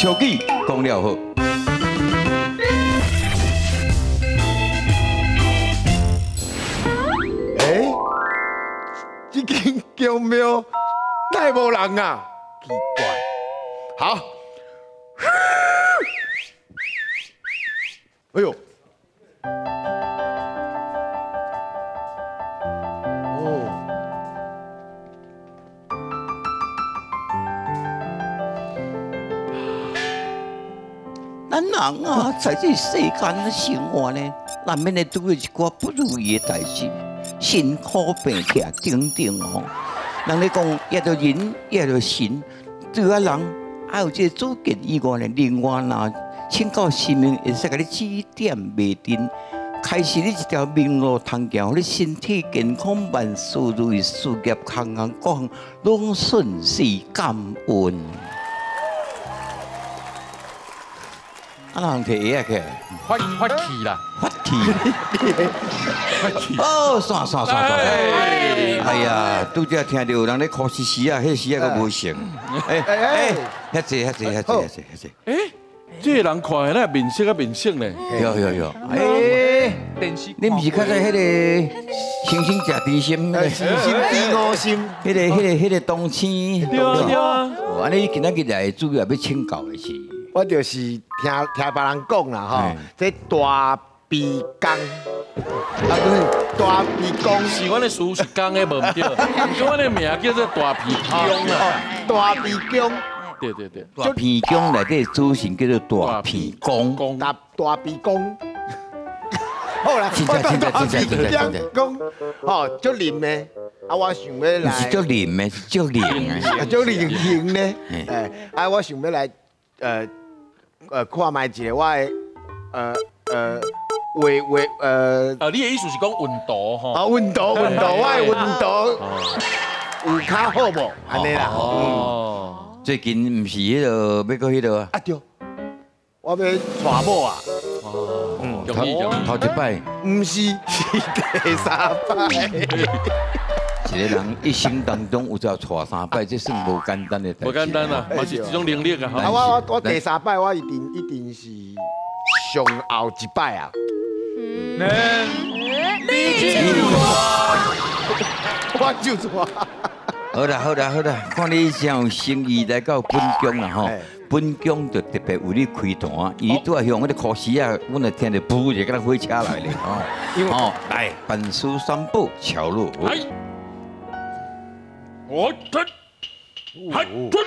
小记讲了好。欸，这间宫庙哪会无人啊？奇怪。好。哎呦。哦。咱人啊，在这世间生活呢，难免会拄著一寡不如意的代志，辛苦病痛等等吼。人咧讲，也著人，也著神，对啊人，还有这个主见以外呢，另外若请教神明，会使共你指点迷津，开始你一条明路通行，予你身体健康，万事如意，事业行行各项拢顺遂感恩。啊，人提鞋啊，起来，发发气啦，发气，发气。哦，散散散散。哎呀，拄才听著有人咧哭嘻嘻啊，彼时啊阁无成。哎哎，遐济遐济遐济遐济遐济。哎，这个人看起来面色啊面色呢。有有有。哎，你毋是较早彼个星星食甜心，星星甜五心，彼个东星。对啊对啊。哦，按呢今仔日来主要欲请教的是。我就是听听别人讲啦吼，这大鼻公，啊不是大鼻公，是阮的书是公的无毋对，毋过阮的名叫做大鼻公啦。大鼻公，对对对，大鼻公内底主神叫做大鼻公，大大鼻公。好啦，大鼻公，吼，足灵的，啊我想欲来，毋是足灵的，是足灵的，足灵灵的，哎，啊我想欲来，看觅一下我的，画画你的意思是讲运动吼？啊，运动运动，我的运动有较好无？按呢啦。哦。最近毋是彼个欲阁彼个啊？啊对，我欲娶某啊。哦。头一摆。毋是，是第三摆。一个人一生当中有才娶三摆，这算无简单的代志。无简单啊，嘛是一种能力啊。啊，我第三摆我一定一定是上后一摆啊。你就我，我就娶。好啦好啦好啦，看你真有诚意来到本宫啦吼，本宫就特别为你开坛，伊拄仔向彼个箍丝仔，阮就听著噗就敢若火车来咧吼。哦，来办事三宝乔路。我这，还这，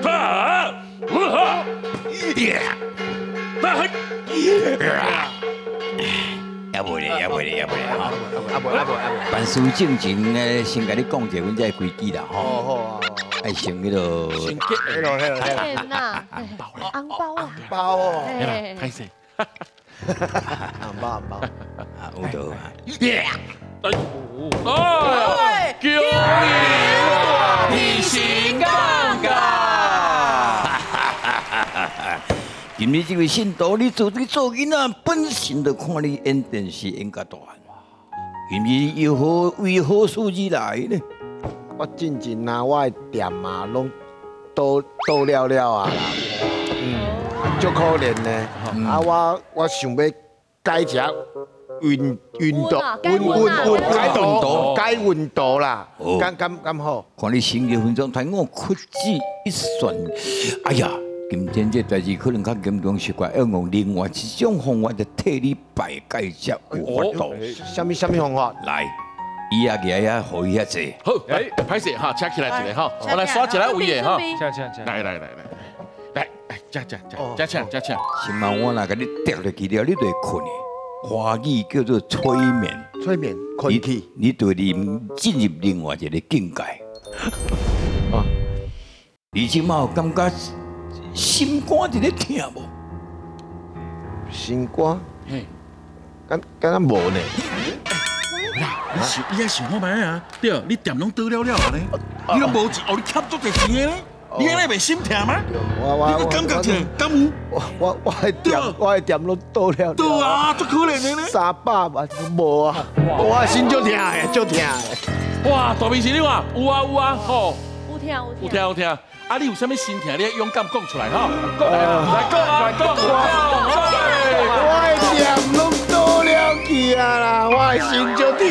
他，我哈，那还，也袂咧，也袂咧，也袂咧，阿无阿无阿无。办事进前呢，先共你讲一下阮这规矩啦，吼。哦好。爱先彼个。先结，彼个彼个彼个。红包啊！红包哦。歹势。红包红包。啊，有道啊。哎，恭喜大皮新尴尬。今日这位信徒，你做你做囡仔，本身就看你演电视演甲大汉。今日又何为何事而来呢？我进前啊，我的店啊，拢倒倒了了啊啦，足可怜呢。啊，我想欲改一下。运运动，运运运改动，改运动啦，敢敢敢好？看你成就分钟，睇我屈指一算，哎呀，今天这代志可能较严重，是怪要用另外一种方法来替你排解才有法度。啥物啥物方法？来，伊也来遐，予伊遐坐。好，来，歹势哈，请起来一个哈，我来刷一个位的哈，请请请，来来来来，来，来，请请请，请请请。先嘛，我若共你跌落去了，你就会困去。华语叫做催眠，催眠，困去，你对你进入另外一个境界。啊，你这马有感觉心肝伫咧疼无？心肝？嘿，敢敢若无呢？你想，你爱想看觅啊？对，你店拢倒了了呢，你拢无钱，哦，你欠足济钱的呢？你按呢袂心疼吗？我你感觉疼，敢有？我的店拢倒了。倒啊，足可怜的呢。300万无啊，我心足疼的，足疼的。哇，大明星你看，有啊有啊，吼。有听有听。有听有听。啊，你有啥物心疼，你勇敢講出來吼。講來，來講來講。我的店攏倒了去啊啦，我的心足疼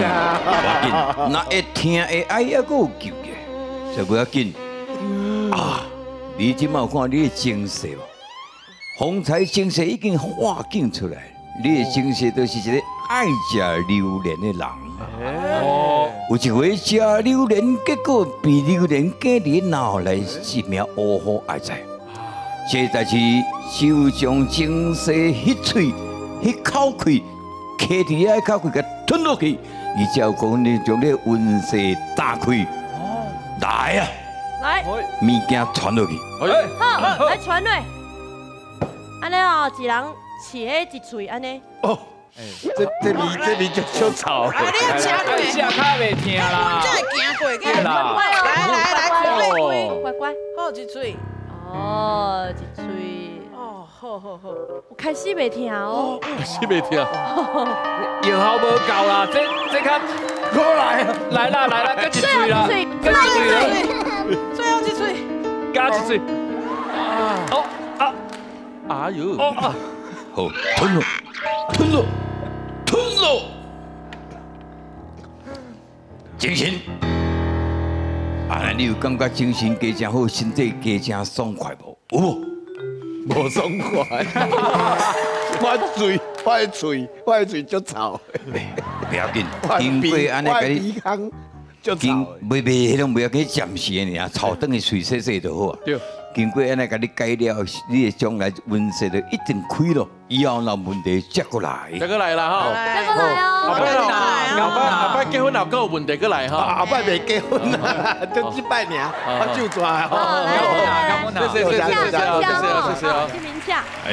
啦。無要緊，若會疼會愛，猶閣有救嘅，所以無要緊。啊，你這馬有看你的前世無？方才前世已經化境出來，你的前世就是一個愛食榴蓮的人。哦，有一回食榴蓮，結果被榴蓮寄佇腦內一名烏虎愛在。這代誌就將前世彼喙、彼口氣，徛佇遐口氣，共吞落去，伊才有講你將你運勢打開。來啊！來，物件傳落去。好，來傳落。按呢哦，一人飼彼一喙按呢。哦，這味這味足足臭。啊，你要食過？食較袂疼啦。阮才會行過。來來來，乖乖。好一喙。哦，一喙。哦，好好好。我開始袂疼哦。開始袂疼。藥效無夠啦，這較。過來。來啦來啦，閣一喙啦，閣一喙啦。最後一喙。加一喙。哦啊。哎呦！哦啊！好，吞落，吞落，吞落，精神。啊，你有感覺精神加誠好，身體加誠爽快無？有無？無爽快。我嘴，我的喙，我的喙足臭。不要緊，經過按呢共你，經袂袂，彼種袂要緊，暫時的爾，臭轉去喙洗洗就好啊。對。經過按呢共你解了，你的將來運勢就一定開咯。以後若問題才閣來。才閣來啦吼。才閣來哦。後擺後擺後擺結婚後閣有問題閣來吼。後擺袂結婚啦，就這擺爾，我就逝吼。謝謝謝謝謝謝謝謝。這名請。哎，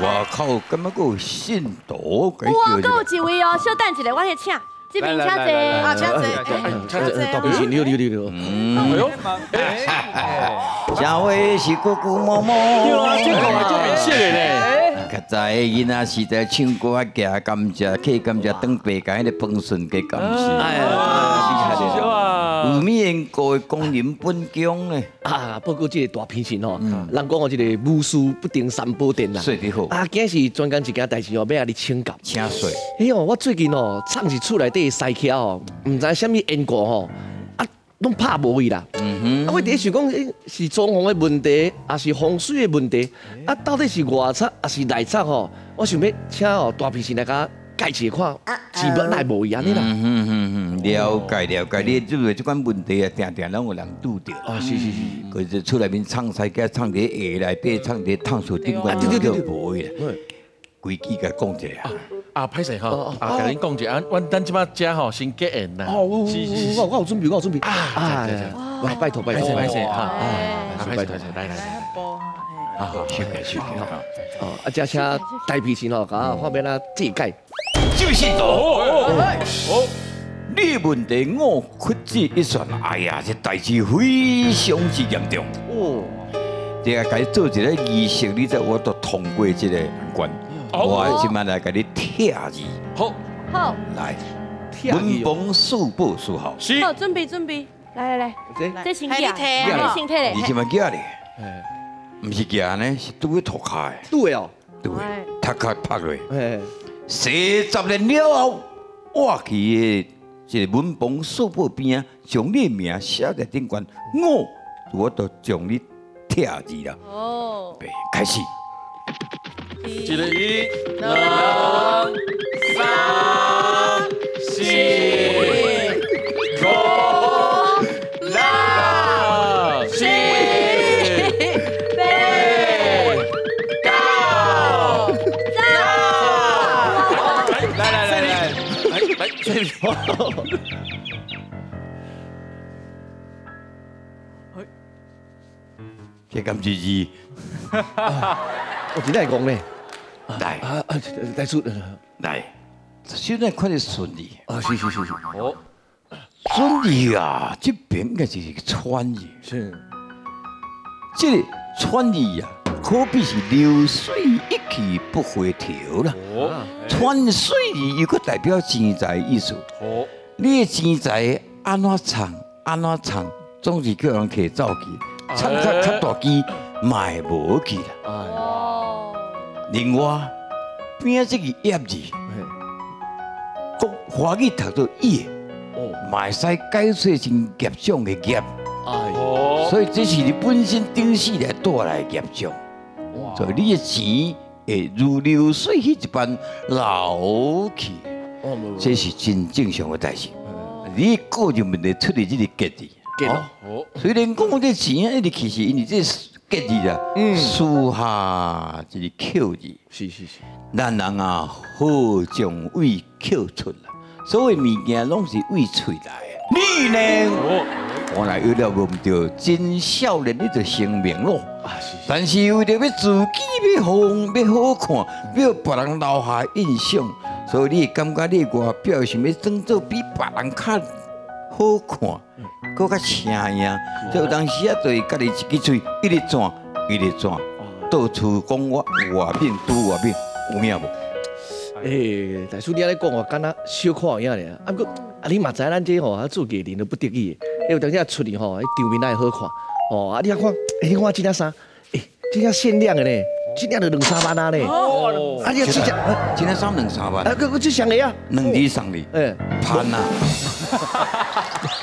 外口敢若閣有信徒？有啊，閣有一位哦，稍等一下，我去請。這邊請坐，啊，請坐，請坐，大平先，你你你你。哎呦，社會是久久摸摸。對啊，這個嘛足明顯的咧。較早的囡仔時代唱歌啊，行甘蔗，客甘蔗，轉白共彼个飯順加甘蔗。哎呀，是啊。有咩缘故的光临本宫呢？啊，不过这个大平神吼，人讲哦，这个无事不登三宝殿啦。说得好。啊，今日是专工一件代志哦，欲共你请教。请说。哎哟，我最近哦，藏伫厝内底西徛哦，毋知啥物缘故吼，啊，攏拍無去啦。嗯哼。啊，我伫咧想講，是裝潢的問題，抑是風水的問題？啊，到底是外插抑是內插吼？我想欲請哦大平神來共解一下看，是無哪會無去按呢啦？了解了解，你這個這款問題啊，定定攏有人拄著。啊，是是是，佢就厝內面藏西仔，藏佇下內底，藏佇炕厝頂懸，就叫無去啦。規矩共講一下。啊，歹勢吼，啊，共恁講一下，阮咱這擺遮吼先結緣啦。哦，是是是，我有準備，我有準備。啊，來，拜託拜託，歹勢哈，拜託，來來來。啊，謝謝謝謝。哦，啊，這請大皮先吼，共我看欲按怎解解。就是哦，你問題我屈指一算，哎呀，這代誌非常之嚴重。哦，這個共你做一个儀式，你才有法度通過這个難關。我這擺來共你拆字。好，好，來，文房四寶四號。好，準備準備，來來來，這先寄，這先提咧。你這擺寄咧？毋是寄呢，是拄咧塗跤的。拄的哦，對，塗跤拍落。40年了後，我去的這個文房四寶邊仔，將你的名寫在頂懸，我就將你拆字啦。哦，開始。一、兩、三、四、五、六、七、八、九、十。來來來來來，這裡。這敢是字？我真正會講咧。來，啊啊，大叔，來，現在看得順利。啊，是是是是。哦，順利啊，這邊應該是喘字。是。這個喘字啊，可比是流水一去不回頭啦。哦。喘水字又閣代表錢財意思。哦。你的錢財按怎藏，按怎藏，總是叫人提走去。唱较较大支嘛会无去啦。哦。另外，边仔这个业字，国华语读做业，嘛会使解释成业障的业。所以这是你本身顶世来带来的业障。所以你的钱会如流水彼一般流去，这是真正常的代志。你个人问题出伫这个结字。哦，虽然讲这钱一直去是因为这结字啦，私下一个扣字。是是是。咱人啊，好将胃扣出啦，所有物件拢是为喙来的。你呢？我来约了无毋对，真少年你就成名咯。但是为着欲自己欲红欲好看，欲别人留下印象，所以你会感觉你外表想欲装作比别人较好看，阁较请样。所以有当时啊，就是家己一支喙一直转，一直转，到处讲我外面拄外面，有影无？欸，大师你按呢讲，我敢若小可有影尔。啊，毋过啊，你嘛知影咱这吼，啊做艺人都不得已的。有当时啊出去吼，场面爱好看。哦，啊你看，欸，你看这领衫，欸，这领限量的呢，这领就两三万啊呢。哦，啊你这只，这领衫两三万。啊，阁这双鞋啊，两支送你。欸，潘啊。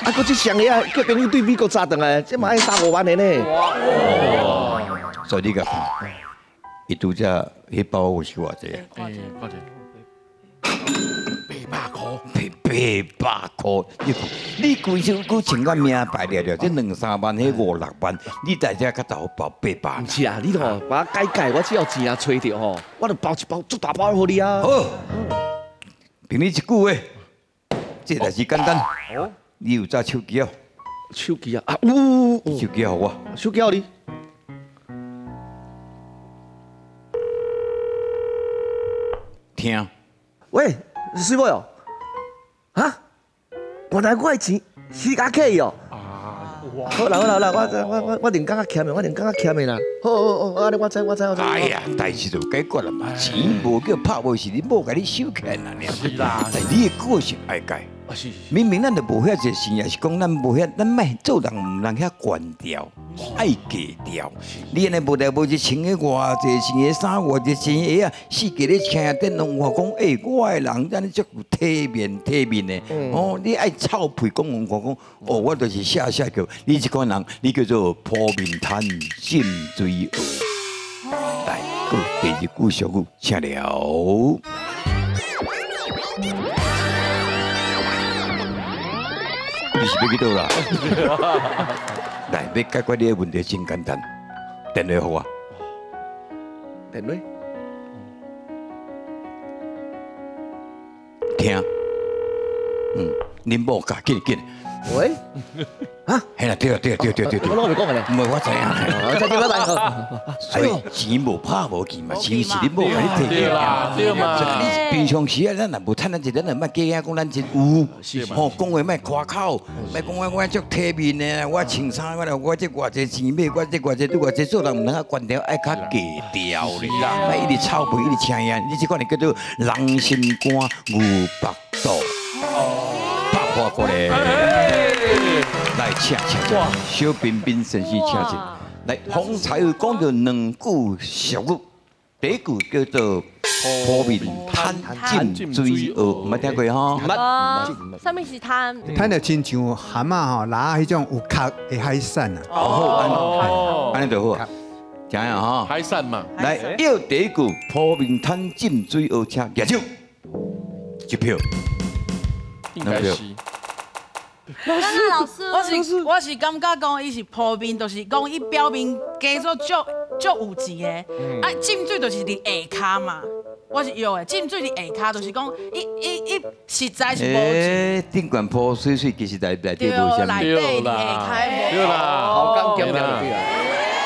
啊，阁这双鞋啊，叫朋友对美国扎转来，这嘛爱三五万的呢。哇！所以你共看，伊拄则彼包有是偌济啊？欸，偌济？800箍，800箍，你看，你规身躯穿个名牌了了，这两三万，彼五六万，你在这较头包800。毋是啊，你吼把我改改，我只要钱啊揣著吼，我就包一包足大包予你啊。好，凭你一句话，这代志简单。你有扎手机哦？手机啊，啊有。手机予我。手机予你。听。喂，水某哦？啊？原来我的钱是你客去哦。啊！好啦好啦好啦，我另较俭的，我另较俭的啦。好好好，按呢我知我知我知。哎呀，代志就解决了嘛，钱无叫拍无是你某共你收起来啦，是啦。但你的个性爱改。是是。明明咱就无遐济钱，也是讲咱无遐，咱莫做人毋通遐悬调，爱低调。你按呢无代无志穿个偌济，穿个衫偌济，穿鞋仔，四界咧听电拢话讲，欸，我的人按呢足有体面体面的。哦，你爱臭屁讲讲讲讲，哦，我就是写写叫你这款人，你叫做铺面摊浸水鹅。来，阁第二句俗语，请了。你是欲去佗啦？来，欲解决你的问题真简单，电话予我。电话。听。恁某教，紧紧。喂。啊？嘿啦，对啊，对啊，对对对对。我拢袂讲的咧。毋是，我知影。再见，拜拜。所以钱无拍无去嘛，钱是你某共你提对啦，对嘛。你平常时啊，咱若无趁咱一，咱就莫假影讲咱真有。吼，讲话莫夸口，莫讲我我足体面的，我穿衫我我这偌济钱买，我这偌济对偌济做人毋通较悬调，爱较低调咧。莫一直臭屁，一直请伊，你这款就叫做人心肝牛腹肚。拍破过来。来，请请请，小彬彬先生请坐。来，方才有讲到两句俗语，第一句叫做铺面摊浸水鹅，毋捌听过吼？毋捌。啥物是摊？摊就亲像蛤蟆吼，蜊仔彼种有壳的海产啊。哦，好，按呢就好啊。知影吼？海产嘛。来，又第一句铺面摊浸水鹅，请举手，一票。应该是。老师，老师，我是感觉讲伊是铺面，就是讲伊表面加做足足有钱的，啊浸水就是伫下跤嘛。我是约的，浸水伫下跤，就是讲伊伊伊实在是无钱。顶悬铺水水，其实内内底无啥物。对啦，对啦，好讲对啦。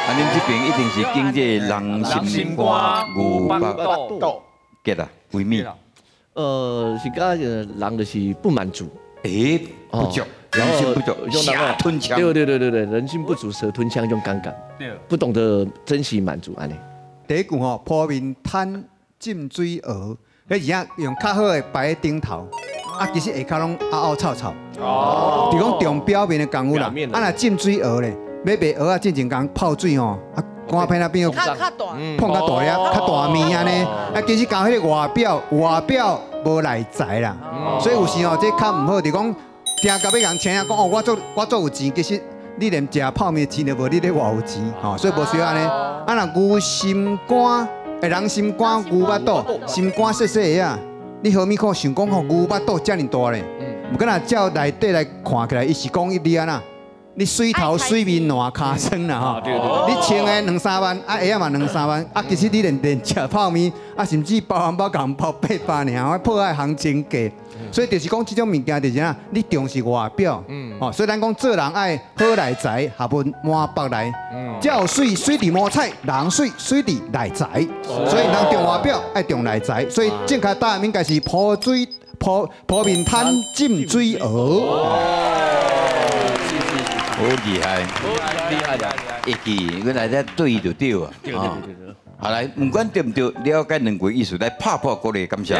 啊，恁这边一定是经这人心肝牛腹肚，结啦，为咩？是讲人就是不满足。欸，不足，人心不足，蛇吞枪。对对对对对，人心不足蛇吞枪，这种感觉。对，不懂得珍惜满足，按呢。第一句吼，铺面摊浸水鹅，彼而且用较好的摆喺顶头，啊，其实下跤拢凹凹臭臭。哦。就讲重表面的功夫啦。啊，若浸水鹅咧，欲卖蚵仔进前共泡水吼，啊，肝片啊变較較大，碰較大粒，較大面按呢。啊，其實共彼个外表，外表無內在啦。所以有時吼，這較毋好，就講定共欲共人請啊，講哦，我足有錢，其實你連食泡麵錢都無，你咧偌有錢吼，所以無需要按呢。啊，若牛心肝，欸，人心肝牛腹肚，心肝細細个啊，你何物看想講吼牛腹肚遮爾大咧？毋過若照內底來看起來，伊是講你按怎？你媠頭媠面爛尻川啦吼，你穿的兩三萬，啊鞋仔嘛兩三萬，啊其實你連食泡麵，啊甚至包紅包共包800爾，破壞行情價。所以就是講這種物件就是啥，你重視外表，哦，所以咱講做人愛好內在，學問滿腹內，才有媠媠佇五彩，人媠媠佇內在，所以人重外表愛重內在，所以正確答案應該是鋪面攤浸水蚵。好厲害，厲害厲害！會記，阮來這對就對啊。對對對對。好來，毋管對毋對，了解兩句意思來拍破鼓勵，感謝。